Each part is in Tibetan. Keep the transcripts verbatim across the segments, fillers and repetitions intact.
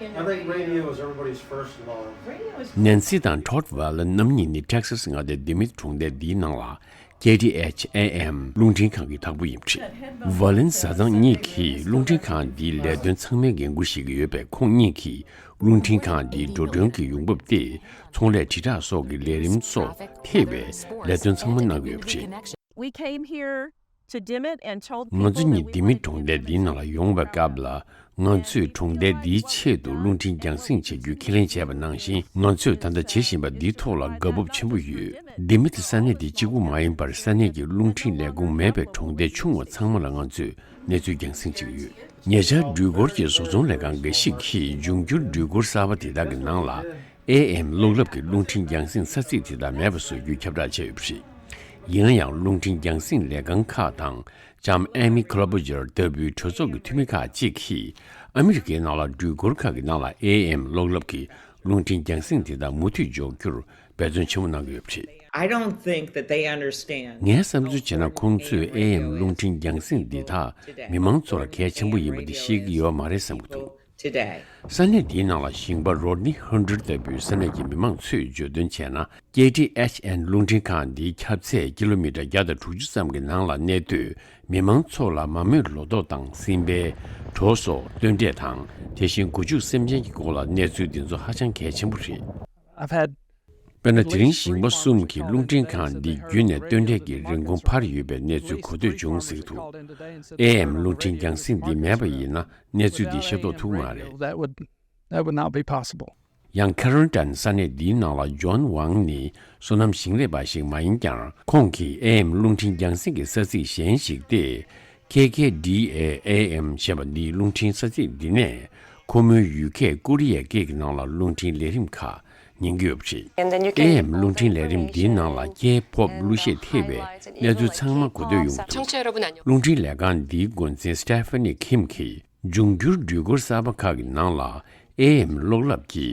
I think radio is everybody's first love. ནན་སི་དང་ཊོཌ་ཝ་ལན་རྣམ་གཉིས་ནི་ཊེག་སཱ་སི་མངའ་སྡེའི་ལྡི་མིད་གྲོང་རྡལ་འདིའི་ནང་ལ་ཀེ་ཊི་ཨེཆ་ཨེ་ཨེམ་རླུང་འཕྲིན་ཁང་གི་བདག་པོ་ཡིན་པ་རེད། ཝ་ལན་བཟའ་ཚང་གཉིས་ཀྱིས་རླུང་འཕྲིན་ཁང་འདིའི་ལས་དོན་ཚང་མའི་འགན་འཁུར་བཞེས་ཀྱི་ཡོད་པས། ཁོང་གཉིས་ཀྱིས་རླུང་འཕྲིན་ཁང་འདིའི་འགྲོ་གྲོན་གྱི་ཡོང་འབབ་སྟེ་ཚོང་ལས་དྲིལ་བསྒྲགས་སོགས་ཀྱི་ལས་རིམ་སོགས་ཐེ་བའི་ལས་དོན་ཚང་མ་གནང་གི་ཡོད་པ་རེད། We came here to Dimmitt and told people that we wanted to ང་ཚོ་གཉིས་ལྡི་མིད་གྲོང་རྡལ་འདིའི་ནང་ལ་ཡོང་བའི་སྐབས་ལ། ང་ཚོས་གྲོང་རྡལ་འདིའི་ཆེད་དུ་རླུང་འཕྲིན་རྒྱང་སྲིང་བྱ་རྒྱུའི་ཁས་ལེན་བྱས་པ་ནང་བཞིན། ང་ཚོས་ད་ལྟ་བྱེད་བཞིན་པ་འདིའི་ཐོག་ལ་དགའ་སྤོབས་ཆེན་པོ་ཡོད། ལྡི་མིད་ས་གནས་འདི་གཅིག་པུ་མ་ཡིན་པར་ས་གནས་ཀྱི་རླུང་འཕྲིན་ལས་ཁུངས་མེད་པའི་གྲོང་རྡལ་ཆུང་བ་ཚང་མ་ལ་ང་ཚོས་གནས་ཚུལ་རྒྱང་སྲིང་བྱེད་ཀྱི་ཡོད། ཉེ་ཆར་འགྲུལ་འཁོར་གྱི་བཟོ་ཚོང་ལས་ཁང་འགའ་ཞིག་གིས་འབྱུང་འགྱུར་འགྲུལ་འཁོར་གསར་པ་དེ་དག་གི་ནང་ལ་ཨེ་ཨེམ་གློག་ཀླད་ཀྱི་རླུང་འཕྲིན་རྒྱང་སྲིང་ས་ཚིགས་དེ་དག་མེད་པ་བཟོ་རྒྱུའི་ཁྱབ་བསྒྲགས་བྱས་ཡོད་པ་རེད། ཡིན་ན་ཡང་། རླུང་འཕྲིན་རྒྱང་སྲིང་ལས་ཁང་ཁག་དང་ལྕམ་ཨེ་མི་ཁི་ལོ་བུ་ཇར་ལྟ་བུའི་གྲོས་ཚོགས་ཀྱི་འཐུས་མི་ཁག་ཅིག་གིས་ཨ་མི་རི་ཀའི་ནང་ལ་འགྲུལ་འཁོར་ཁག་གི་ནང་ལ་ཨེ་ཨེམ་གློག་ཀླད་ཀྱི་རླུང་འཕྲིན་རྒྱང་སྲིང་དེ་དག་མུ་མཐུད་འཇོག་རྒྱུར་འབད་བརྩོན་ཆེན་པོ་གནང་གི་ཡོད་པ་རེད། I don't think that they understand. ངས་བསམ་ཚུལ་བྱས་ན། ཁོང་ཚོས་ཨེ་ཨེམ་རླུང་འཕྲིན་རྒྱང་སྲིང་འདི་དག་མི་མང་ཚོ་ལ་གལ་ཆེན་པོ་ཡིན་པ་འདི་ཤེས་ཀྱི་ཡོད་མ་རེད་བསམ་གྱི་འདུག། Today. ས་གནས་འདིའི་ནང་ལ་ཞིང་པ་རོ་ཌི་ནི་ཧན་ཌར་ལྟ་བུའི་ས་གནས་ཀྱི་མི་མང་ཚོས་བརྗོད་དོན་བྱས་ན། ཀེ་ཊི་ཨེཆ་ཨེན་རླུང་འཕྲིན་ཁང་འདིའི་ཁྱབ་ཚད་ཀི་ལོ་མི་ཊར་བརྒྱ་དང་དྲུག་ཅུ་ཙམ་གྱི་ནང་ལ་གནས་དུས། མི་མང་ཚོ་ལ་མ་རྨོས་ལོ་ཏོག་དང་སྲིན་བལ། གྲོ་སོགས་སྟོན་འབྲས་དང་། དེ་བཞིན་སྒོ་ཕྱུགས་སེམས་ཅན་གྱི་སྐོར་ལ་གནས་ཚུལ་འདི་ཚོ་ཧ་ཅང་གལ་ཆེན་པོ་རེད། I've had དཔེར་ན། དེ་རིང་ཞིང་པ་གསུམ་གྱིས་རླུང་འཕྲིན་ཁང་འདི་བརྒྱུད་ནས་སྟོན་འབྲས་ཀྱི་རིན་གོང་འཕར་ཡོད་པའི་གནས་ཚུལ་གོ་ཐོས་བྱུང་ཟེར་གྱི་འདུག། ཨེ་ཨེམ་རླུང་འཕྲིན་རྒྱང་སྲིང་འདི་མེད་པ་ཡིན་ན། གནས་ཚུལ་འདི་ཤེས་རྟོགས་ཐུབ་མ་རེད། That would, that would not be possible. ཡང་ཁེ་རོ་ལི་ན་ཊན་ས་གནས་འདིའི་ནང་ལ་ཇོན་ཝང་ནི་སོ་ནམ་ཞིང་ལས་པ་ཞིག་མ་ཡིན་ཀྱང་། ཁོང་གིས་ཨེ་ཨེམ་རླུང་འཕྲིན་རྒྱང་སྲིང་གི་ས་ཚིགས་གཞན་ཞིག་སྟེ། ཁེ་ཁེ་ཌི་ཨེ་ཨེ་ཨེམ་ཞེས་པ་འདིའི་རླུང་འཕྲིན་ས་ཚིགས་འདི་ནས་ཁོ་མོའི་ཡུལ་སྐད་ཀོ་རི་ཡའི་སྐད་ཀྱི་ནང་ལ་རླུང་འཕྲིན་ལས་རིམ་ཁག་ཉན་གྱི་ཡོད་པ་རེད། And then you ཨེ་ཨེམ་རླུང་འཕྲིན་ལས་རིམ་འདིའི་ནང་ལ་ཀེ་ཕོབ་གླུ་གཞས་ཐེ་བའི་གནས་ཚུལ་ཚང་མ་གོ་ཐོས་ཡོང་གི་འདུག། རླུང་འཕྲིན་ལས་ཁང་འདིའི་འགོ་འཛིན་སི་ཊེ་ཕ་ནི་ཁིམ་གྱིས། འབྱུང་འགྱུར་འགྲུལ་འཁོར་གསར་པ་ཁག་གི་ནང་ལ་ཨེ་ཨེམ་གློག་ཀླད་ཀྱི་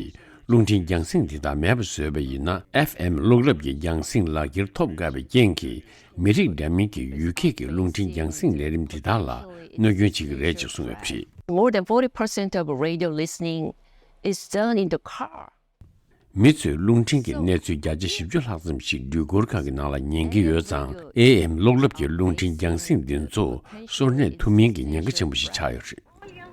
རླུང་འཕྲིན་རྒྱང་སྲིང་དེ་དག་མེད་པ་བཟོས་པ་ཡིན་ན། ཨེཕ་ཨེམ་གློག་ཀླད་ཀྱི་རྒྱང་སྲིང་ལག་འཁྱེར་ཐོབ་དཀའ་བའི་རྐྱེན་གྱིས། མི་རིགས་འདྲ་མིན་གྱི་ཡུལ་སྐད་ཀྱི་རླུང་འཕྲིན་རྒྱང་སྲིང་ལས་རིམ་དེ་དག་ལ་གནོད་སྐྱོན་བྱེད་ཀྱི་རེད་ཅེས་གསུངས་ཡོད་པ་རེད། More than forty percent of radio listening is done in the car. མི་ཚོས་རླུང་འཕྲིན་གྱི་གནས་ཚུལ་བརྒྱ་ཆ་བཞི་བཅུ་ལྷག་ཙམ་ཞིག་འགྲུལ་འཁོར་ཁག་གི་ནང་ལ་ཉན་གྱི་ཡོད་ཙང་། ཨེ་ཨེམ་གློག་ཀླད་ཀྱི་རླུང་འཕྲིན་རྒྱང་སྲིང་འདི་ཚོ་སོར་གནས་ཐུབ་མིན་གྱི་ཉེན་ཁ་ཆེན་པོ་ཞིག་ཆགས་ཡོད་རེད།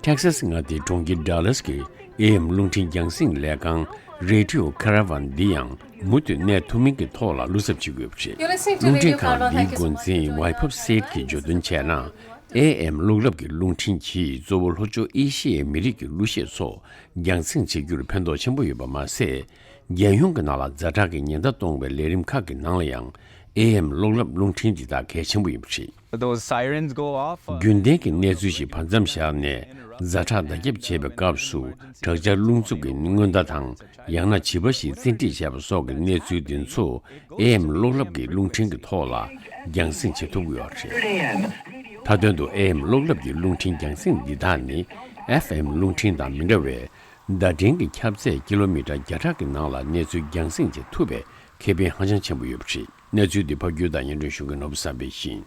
ཊེག་སཱ་སི་མངའ་སྡེའི་གྲོང་ཁྱེར་ཌ་ལཱ་སི་ཀྱི་ཨེ་ཨེམ་རླུང་འཕྲིན་རྒྱང་སྲིང་ལས་ཁང་Radio Caravan འདི་ཡང་མུ་མཐུད་གནས་ཐུབ་མིན་གྱི་ཐོག་ལ་བློ་འཚབ་བྱེད་དགོས་པ་རེད། You're listening to རླུང་འཕྲིན་Radio ཁང་Caravan འདིའི་འགོ་འཛིན་Wipop Said གྱིས་བརྗོད་དོན་བྱས་ན། ཨེ་ཨེམ་གློག་ཀླད་ཀྱི་རླུང་འཕྲིན་གྱིས་གཙོ་བོ་ལྷོ་ཕྱོགས་ཨེ་ཤི་ཡའི་མི་རིགས་ཀྱི་གླུ་གཞས་ཚོ་རྒྱང་སྲིང་བྱེད་རྒྱུར་ཕན་ཐོགས་ཆེན་པོ་ཡོད་པ་མ་ཟད། རྒྱལ་ཡོངས་ཀྱི་ནང་ལ་ཛ་དྲག་གི་ཉེན་བརྡ་གཏོང་བའི་ལས་རིམ་ཁག་གི་ནང་ལ་ཡང་ཨེ་ཨེམ་གློག་ཀླད་རླུང་འཕྲིན་འདི་དག་གལ་ཆེན་པོ་ཡིན་པ་རེད། Those sirens go off, uh, རྒྱུན་ལྡན་གྱི་གནས་ཚུལ་ཞིག་བར་མཚམས་བཞག་ནས་ཛ་དྲག་བརྡ་ཁྱབ་བྱེད་པའི་སྐབས་སུ། དྲག་ཆར་རླུང་འཚུབ་ཀྱི་སྔོན་བརྡ་དང་། ཡང་ན་བྱིས་པ་ཞིག་བཙན་ཁྲིད་བྱས་པ་སོགས་ཀྱི་གནས་ཚུལ་འདི་ཚོ་ཨེ་ཨེམ་གློག་ཀླད་ཀྱི་རླུང་འཕྲིན་གྱི་ཐོག་ལ་རྒྱང་སྲིང་བྱེད་ཐུབ་ཀྱི་ཡོད་རེད། མཐའ་དོན་དུ་ཨེ་ཨེམ་གློག་ཀླད་ཀྱི་རླུང་འཕྲིན་རྒྱང་སྲིང་འདི་དག་ནི་ཨེཕ་ཨེམ་རླུང་འཕྲིན་དང་མི་འདྲ་བས། བརྡ་འཕྲིན་གྱི་ཁྱབ་ཚད་ཀི་ལོ་མི་ཊར་བརྒྱ་ཕྲག་གི་ནང་ལ་གནས་ཚུལ་རྒྱང་སྲིང་བྱེད་ཐུབ་པའི་ཁེ་ཕན་ཧ་ཅང་ཆེན་པོ་ཡོད་པ་རེད། གནས་ཚུལ་འདི་ཕབ་སྒྱུར་དང་སྙན་སྒྲོན་ཞུ་མཁན་ནོར་བུ་བསམ་འཕེལ་ཡིན།